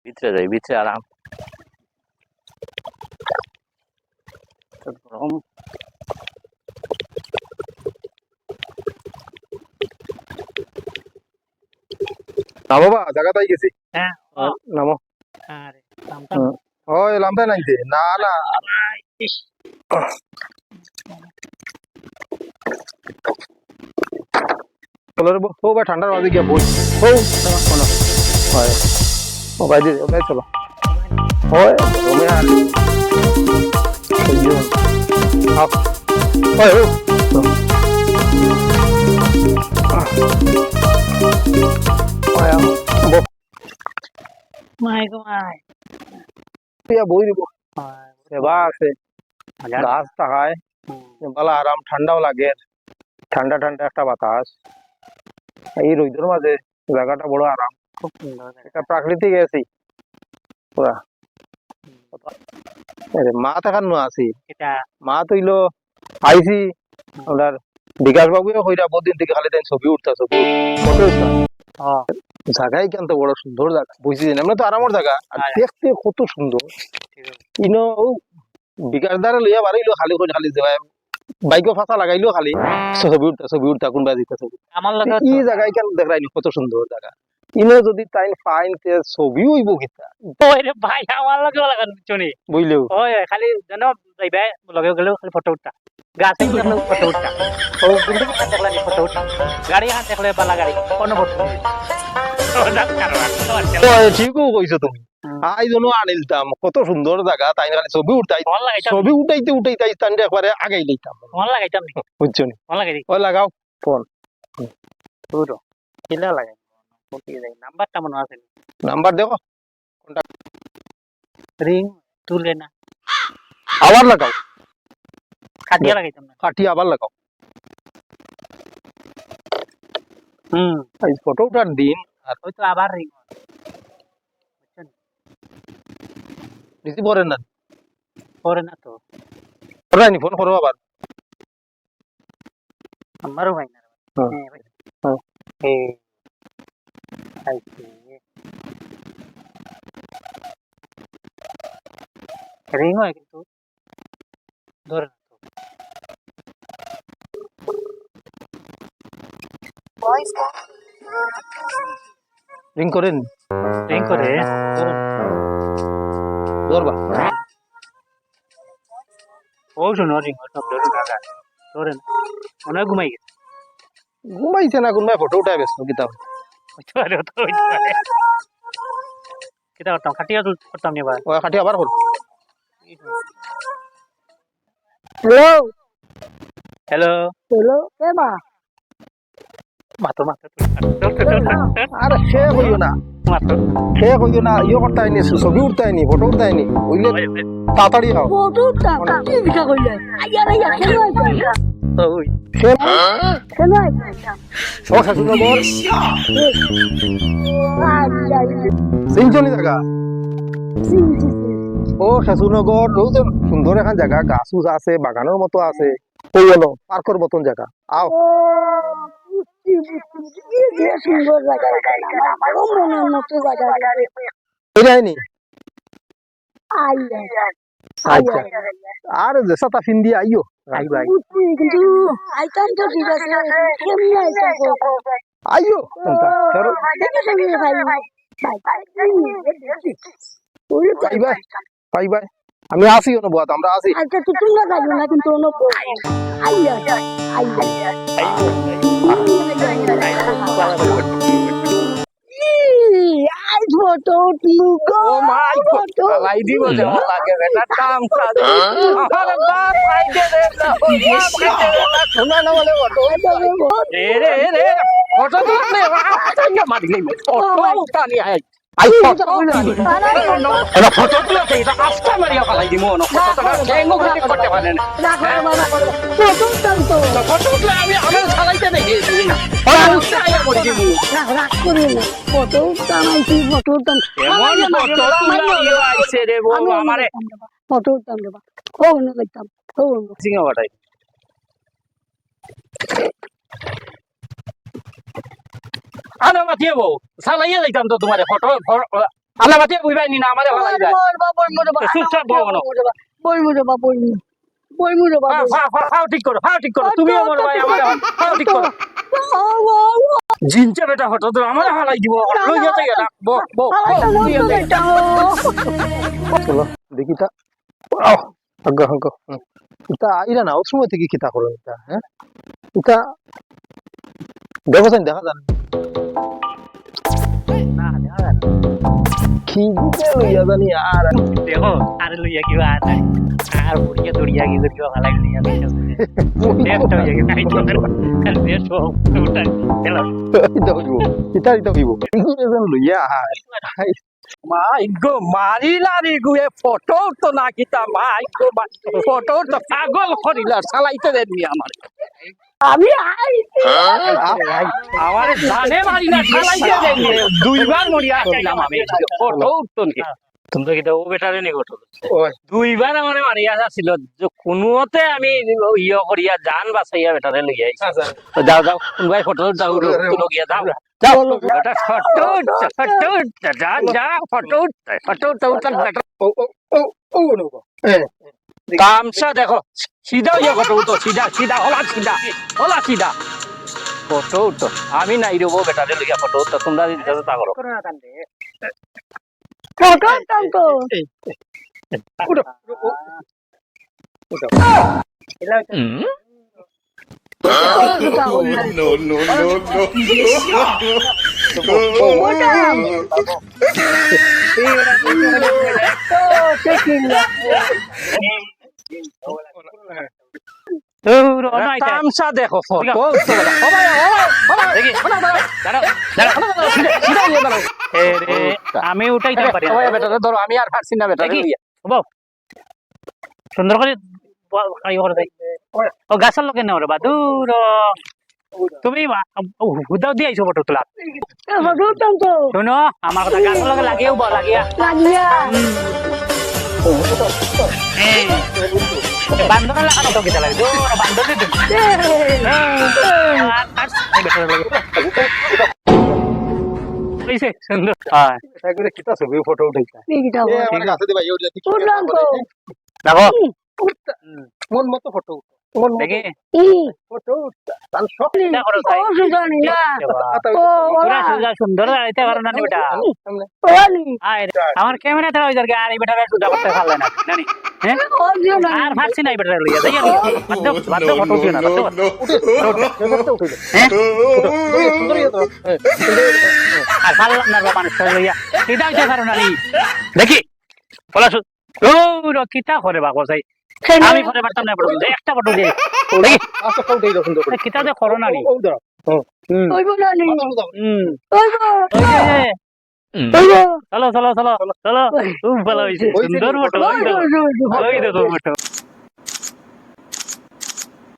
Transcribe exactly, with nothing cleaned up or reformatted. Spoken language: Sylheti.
ভিতরে যাই, ভিতরে আরাম। তো গরম। না বাবা, জাগাত আই গেছি। হ্যাঁ, নামো। আরে, নামটা হুম। ওই, লামটা নাইতে। না, না। ইস। চলো রে, ব-, ও ভাই, ঠান্ডার মাঝে গিয়া বই। ও, শোনো। হয়। ও ভাই, দিদি, ও ভাই, চলো। হয়, গরমে আর। এই যে, আও। হয়, ও। হয়, আও। ব- মাই গো মাই। ইয়া বই দিব। হয়। সেবা আছে। গাছ থাকায়। হুম। বালা আরাম, ঠান্ডাও লাগে। ঠান্ডা ঠান্ডা একটা বাতাস। এই রইদর মাঝে জাগাটা বড় আরাম। খুব সুন্দর জাগা। এটা প্রাকৃতিক এসি। পুরা। হুম। আরে, মা থাকার নু আছি। এটা মা তো ইলো আইছি। হুম। আমরার বিকাশ বাবুয়ে কইরা, বদিন থাকি খালি তাইন ছবি উঠতা, ছবি উঠতা, ফটো উঠতা। ও। জাগা ইখান তো বড় সুন্দর জাগা, বুঝছি না? আমরা তো আরামর জাগা, আর হ্যাঁ। দেখতে কত সুন্দর। ঠিক আছে। ইনো ও বিকাশ দারে লইয়া বারইলো খালি কই, খালি যে ভাই, বাইকো ফাঁসা লাগাইলো খালি, ছবি উঠতা, ছবি উঠতা, কোনবা দিতা ছবি। আমার লগে ই তো জাগা ইখান দেখরায়নি কত সুন্দর জাগা। ইনো যদি তাইন ফাইন তে ছবি অইবো কিতা? ওই রে ভাই, আমার লগে লাগান বুঝছো নি? বুঝলেও। ওই, ওই, খালি যেন যাইবে, লগে গেলেও খালি ফটো উঠতা। গাছ থাকলে ফটো উঠতা। ও, বিল্ডিং থাকলে ফটো উঠতা। গাড়ি থাকলে বালা গাড়ি, কোনো ফটো উঠতা। ওই, ঠিকও কইছো তুমি। হুম। আই জন্য আনিলতাম, কত সুন্দর জাগা, তাইন খালি ছবি উঠাই, ভালা লাগাইতাম। ছবি উঠাইতে উঠাইতে তাইন একবারে আগাই লইতাম। ভালা লাগাইতাম নি? বুঝছো নি? ভালা লাগাই দি। ওই লাগাও ফোন। দূর। কিলা লাগাই? কোনটি যাই? নাম্বারটা মনে আছে নি? নাম্বার দেখো। কোনটা? রিং তুলে না। আবার লাগাও। কাটিয়া লাগাইতাম না। কাটিয়া আবার লাগাও। হুম। এই ফটো উঠার দিন আর হয়তো আবার রিং। বুঝছেন? রিসিভ করে না। করে না তো। করে নি, ফোন করো আবার। আমারও হয় না। হ্যাঁ। হ্যাঁ, ভাই। হ্যাঁ। এই, আইছে। রিং হয় কিন্তু ধরে না তো। রিং করে নি? রিং করে, ধরে না। ধরবা। ও শোনো, রিং, ও শব্দ শোনা যায়। ধরে না। মনে হয় ঘুমাই গেছে। ঘুমাইছে না, ঘুমায় ফটো উঠায় ব্যস্ত, কিতা? হইতে পারে, ও তো হইতে পারে। কিতা করতাম? কাটিয়া তুল-, করতাম নি ভাই? ও, কাটিয়া আবার কর। হ্যালো। হ্যালো। হ্যালো, কে বা? মাতো, মাতো। আরে, সে কইও না। মাতো। সে কইও না, ইয়ে করতায় নি, ছবি উঠতায় নি, ফটো উঠতায় নি। বুঝলে? ওই, ওই। তাড়াতাড়ি আও। ফটো উঠতাম? কি কথা কইলে? আইয়া রে, আইয়া, কেন আইতাম? ওই। কেন? কেন আইতাম? ও, খেসুনগর। আইয়া, আইয়া। চিনছো নি জাগা? চিনছি, চিনছি। ও, খেসুনগর, ও যে সুন্দর একখান জাগা, গাছ উছ আছে, বাগানর মতো আছে। ওই হলো পার্কর মতন জাগা। আও। ও, বুঝছি, বুঝছি, বুঝছি। কি যে সুন্দর জাগা, আমারও মনের মতো জাগা। এটাই নি? আই, আই। আচ্ছা। আই, আই। আর যে সাতা ফিন্দি আইও। I, I. বুঝছি, কিন্তু আইতাম তো ঠিক আছে, কেমনে আইতাম? আইও, ও, কোনটা? ধরো। দেখি তুমি ভাই। ভাই, ভাই, ওই তো। Bye bye. Bye bye. আমি আছি, অনুবাদ, আমরা আছি। আচ্ছা, তো তোমরা যাইও না, কিন্তু অনুবাদ। আইয়া, আইয়া। ই, আই ফটো উঠলু গো, ও মা, আই ফটো। আলাই দিব যেমন লাগে, বেটা, দাম সাদে। আরে বাপ, আই দে রে, না, ওই বাপ, আই দে রে, না, শোনা না বলে ফটো। এ রে, এ রে, ফটো তুললে, আস্তা মারি নেই, ফটো উঠানি আই। আই ফটো তুললে। এরা ফটো তুলতে, এটা আস্তা মারিয়া ফালাই দিব, না, ফটো তুলতে, ঠেঙ্গো গুলি করতে পারে না। রাখো, রাখো, রাখো। ফটো উঠতাম তো। তো ফটো উঠলে আমি, আমি চালাইতে দেখি। ফটো উঠতে আইয়া পড়ি দিব। রাগ, রাগ করিও না। ফটো উঠতাম, আইছি, ফটো উঠতাম। এমন ফটো তুলা ইয়ে আইছে রে বউ, আমি আমারে। ফটো উঠতাম রে বা। ও, অন্য দেখতাম। ও, অন্য। সিংহ বাটাই। আরে মাতিয়ে বউ, চালাইয়া যাইতাম তো তোমারে ফটো, ফটো, আল্লাহ বাঁচিয়ে বুঝবায় নি না, আমারে ফালাই যায়। বইমু রে বা, বইমু রে বা, চুপচাপ বও না। বইমু রে বা, বইমু। বইমু রে বা, ফাও, বইমু। ফাও, ফাও, ফাও ঠিক করো, ফাও ঠিক করো। তুমি আমার ভাই, আমার ভাই, ফাও ঠিক করো। জিনচে বেটা হঠাৎ আমারে ফালাই দিব। না, না, লইয়া যাই না। বও, বও, বও, লইয়া যাই। চলো, দেখি তা। আহ, আগে, আগে। হুম। ইতা আইরা না, অউ সময় থাকি কিতা করো ইতা, হ্যাঁ? ইতা দেখো চাইন, দেখা যায় না। না, দেখা যায় না। কি দিকে লইয়া জানি আর। দেখো, আরে লইয়া কিবা আর নাই। আর বুড়িয়া দড়িয়া কি করিও, ফালাই লইয়া যাই। ব্যস্ত হইয়া গেছে। আর ব্যস্ত হোক, ওটা গেল। ইতা হইব, ইতা, ইতা হইব। কি দিকে যেন লইয়া আয়। মাই গো, মারিলা রে গো, এ ফটো তো না কিতা, মাই গো, মা-, ফটো তো পাগল করিলা, ফালাইতে দেন নি আমারে। আমি আই। আ-, আ-, আমারে জানে মারিলা, ফালাইতে দেন নি। দুইবার মরিয়া আইলাম আমি, ফটো উঠতো নি। তোমরা কিতা ও বেটারে নি ঘটো? ওই। দুইবার আমারে মারিয়া আছিল, যে কুনুমতে আমি ইয়ে করিয়া জান বাঁচাইয়া বেটারে লইয়া আইছি। আচ্ছা। তো যাও, যাও, কোন ভাই ফটো উঠা, উঠো, আরে, উঠো গিয়া যাও। আরে, যাও, চলো, বেটা, ফটো উঠা, ফটো উঠা, যা, যা, ফটো উঠা, ফটো উঠা, উঠা, বেটা। ও, ও, ও, ও, ও, ও, এ, তামসা দেখো, সিধা হইয়া ফটো উঠো, সিধা, সিধা, হলা সিধা, হলা সিধা। ফটো উঠো, আমি নাই রবো বেটারে লইয়া ফটো উঠো, তোমরা ইচ্ছা তা করো। ফটো উঠতাম তো। এই, এই, এই, উঠো, উঠো, উঠো। হুম? No, no, no, no, no. তামসা দেখো, ফটো উঠো। ও ভাই, ও ভাই, ও ভাই। দেখি। দাঁড়াও, দাঁড়াও, দাঁড়াও, সিধা, সিধা হইয়া দাঁড়াও। এ রে, আমি উঠাইতাম পারি না। ও ভাই, বেটারে ধরো, আমি আর পারছি না বেটারে দেখি। লইয়া। বাবু, সুন্দর করি ব-, ইয়ে করে দেয়। ও গাছর লগে নেও রে বা, দূর ও। তুমি বা-, ও হুদাও দিয়ে আইছো ফটো তোলা। এ, ফটো উঠতাম তো। শোনো, আমার কথা গাছর লগে লাগিয়াও বা, লাগিয়া। লাগিয়া। হুম। এ, বান্দর লাগানো তো কিতা লাগে? দূর, বান্দর দিতে। এ। আর, আর, এই বেটার লগে। হইছে, সুন্দর। হ্যাঁ। এটা করে কিতা ছবি ফটো উঠাইতা? এই কিতা এ, আমার ঠিক আছে। গাছে দিবা, ইয়ে উঠলে ঠিক উঠলাম তো। দেখো। হুম। মন মতো ফটো উঠো। মন মতো দেখি। হুম। ফটো উঠতা। তার শখ। এটা করো তাই। ও, সুজন, না। আতা ও, পুরা ওরা। সুজা সুন্দর দাঁড়াইতে পারো না নি বেটা। সামনে। ওরা নি। আয় রে, আমার ক্যামেরা তো ওই দরকার, আর এই বেটারে সুজা করতে পারলে না, জানি? হ্যাঁ? ও, সুজন। আর পারছি না এই বেটারে লইয়া, যাই আমি। বাদ দাও, বাদ দাও, ফটো উঠিও না, বাদ দাও। উঠে, উঠে, উঠে, উঠে। হ্যাঁ? উঠে, উঠে, উঠে, উঠে। আর পারলাম না রে মানুষটা লইয়া। এটা হইতে পারো না নি। দেখি, বলা সু-, ও, র, কিতা করে বা কসাই? আমি করে পারতাম না, ফটো তুলতে। একটা ফটো দে। দেখি। আচ্ছা, ফটো এই সুন্দর করে। কিতা যে করো না নি। ও, ও, দাঁড়াও। হুম। হুম। ওই বলো নি। হুম। ওই বলো। ওই যে। ওই বলো। চলো, চলো, চলো, চলো। খুব ভালো হইছে। হইছে সুন্দর নি? ফটো, ওই ওই তো, দেখো। ওই দেখো। ওই দেখো ফটো।